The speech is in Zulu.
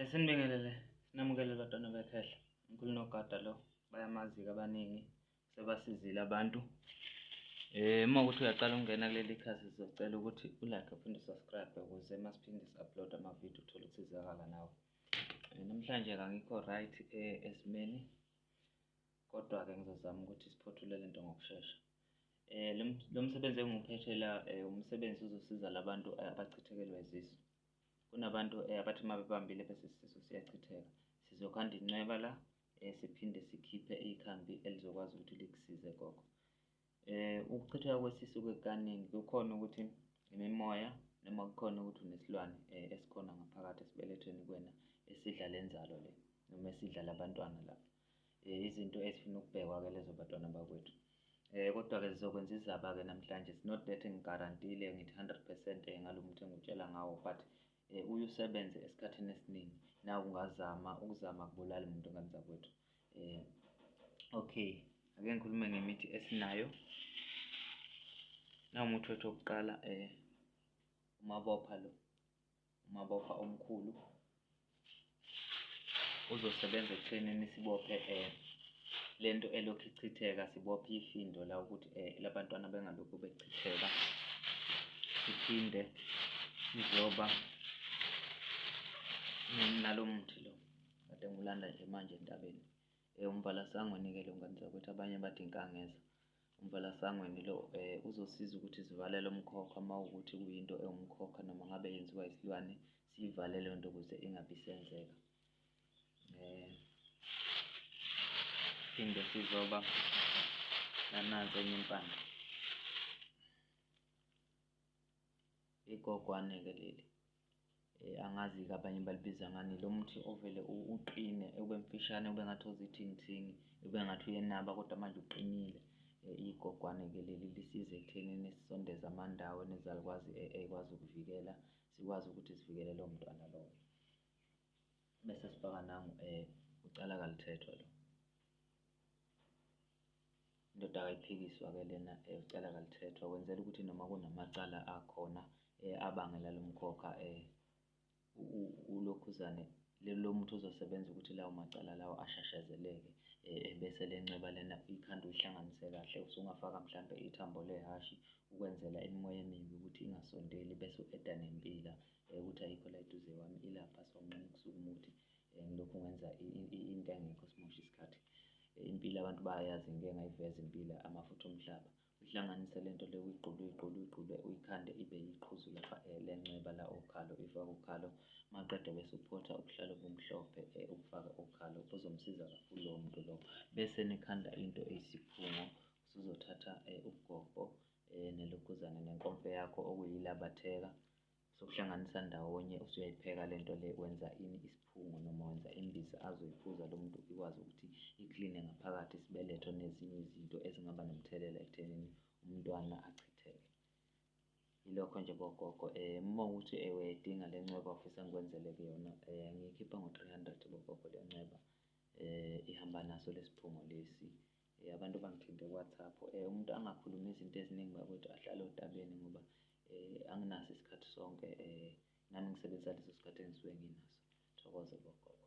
Sinibingelele, sinamukele bantwana bekhehla. Mkhulu Nogada lo, bayamazi-ke abaningi, sebasizile abantu. Uma ukuthi uyaqala ukungena kuleli khasi sizocela ukuthi u-like uphinde u-subscribe ukuze uma siphinde si-upload amavidiyo uthole ukusizakala nawe. Namhlanje angikho right esimeni, kodwa-ke ngizozama ukuthi siphothule le nto ngokushesha. Lo msebenzi engiwuphethe la umsebenzi ozosiza labantu abachithekelwa izisu. Kunabantu abathi uma bebambile bese isisu siyachitheka. Sizokhanda incweba la, siphinde sikhiphe ikhambi elizokwazi ukuthi likusize gogo. Ukuchitheka kwesisu-ke kukaningi, kukhona ukuthi imimoya noma kukhona ukuthi unesilwane esikhona ngaphakathi esibelethweni kuwena esidla le nzalo le noma esidla labantwana laba. Izinto ezifuna ukubhekwa-ke lezo bantwana bakwethu. Kodwa-ke sizokwenza izaba-ke namhlanje. It's not that ngigarantile ngithi 100% ngalo muthi engikutshela ngawo, but uye usebenze esikhathini esiningi. Nawe ungazama, ukuzama akubulali muntu ngane zakwethu. Okay, ake ngikhulume ngemithi esinayo. Nawu umuthi wethu wokuqala, umabopha lo, umabopha omkhulu uzosebenza ekuthenini sibophe lento elokhu ichitheka, sibophe ifindo la ukuthi labantwana bengalokhu bechitheka. Siphinde sizoba nalo muthi lo kade ngiwulanda nje manje entabeni, umvalasangweni-ke lo ngane zakwethu, abanye bathi inkangeza. Umvalasangweni lo uzosiza ukuthi sivale lo mkhokha uma kuwukuthi kuyinto ewumkhokha noma ngabe yenziwa isilwane, siyivale leyo nto ukuze ingabi isenzeka. Phinde sizoba nanansi enye impande, igogwane-ke leli. Angazi-ke abanye balibiza ngani, lo muthi ovele uqine ube mfishane ube ngathi uzithingithingi, ube ngathi uyenaba kodwa manje uqinile. Igogwane-ke leli lisiza ekuthenini sisondeze amandawo nezalukwazi ey'kwazi ukuvikela, sikwazi ukuthi sivikele lowo mntwana lowo. Bese sifaka nangu ucala kalithethwa lo. Indoda akayiphikiswa-ke lena, ucala kalithethwa, wenzela ukuthi noma kunamacala akhona abangela lo mkhokha, ulokhuzane lo muthi uzosebenza ukuthi lawo macala lawo ashashazeleke, bese le ncweba lena uyikhande uyihlanganise kahle. Usungafaka mhlampe ithambo lehhashi ukwenzela imimoya emibi ukuthi ingasondeli, bese u-eda nempila ukuthi ayikho la eduze kwami ilapha, so nginqena ukusukuma ukuthi ngilokhu ngenza into engekho simosha isikhathi. Impilo abantu bayayazi, ngike ngayiveza impila amafutha omhlaba. Uhlanganise lento le, uyigqule uyigqule uyigqule uyikhande ibe yiqhuzu lapha lencweba la okhalo, uyifake ukhalo, maqede bese uphotha ubuhlalu obumhlophe ubufake okhalo, buzomsiza kakhulu lowo muntu lowo. Bese nikhanda into eyisiphungo, usuzothatha ubugogo nelokhuzane nenkomfe yakho okuyilabatheka, sokuhlanganisa ndawonye, usuyayipheka lento le, wenza ini isiphungo noma wenza imbiza azoyiphuza lo muntu, ikwazi ukuthi ikline ngaphakathi isibeletho nezinye izinto ezingaba nomthelela ekuthenini umntwana achitheke. Yilokho nje bogogo. Uma ukuthi uyayidinga le ncweba ufisa ngikwenzele kuyona, ngiyikhipha ngo-300 bogogo le ncweba. Ihamba naso lesiphungo lesi. Abantu bangithinte ku-WhatsApp. Umuntu angakhulumi izinto eziningi bakwethu, ahlale odabeni ngoba anginaso isikhathi sonke, nami ngisebenzisa leso sikhathi engisuke nginaso. Thokoza bogogo.